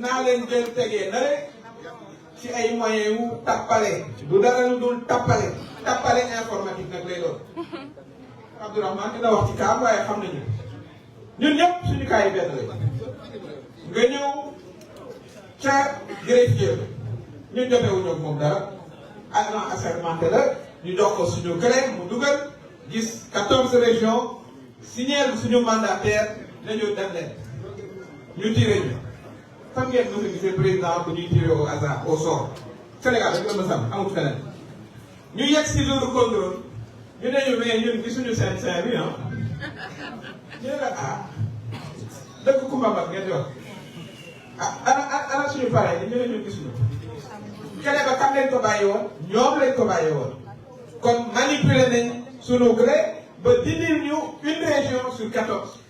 naa leen jël tegee na rek ci ay moyens wu tappale du dara lu dul tappale informatique nag lay doon Abdourahmane dina wax ci kaam waaye xam nañu ñun ñëpp suñu kaay yi benn la nga ñëw ca greffier ñun jotewuñu ak moom dara agent assermenté la ñu jox ko suñu clé mu dugal gis 14 régions signé suñu mandataire nañu dem leen ñu tiré ñu fan ngeen mos a gisee président bu ñuy tiré au hasard au sort Sénégal rek la ma sam amul feneen ñu yegg si jour contrôle ñu ne ñu mais ñun gisuñu seen bi ah ñu ne la dëkk Kumba Mbak ngeen di wax ana suñu pare yi ñu ne ñun gisuñu kele ba kam lañ ko bàyyi woon ñoom lañ ko bàyyi woon kon manipuler nañ suñu clé ba dindil ñu une région sur 14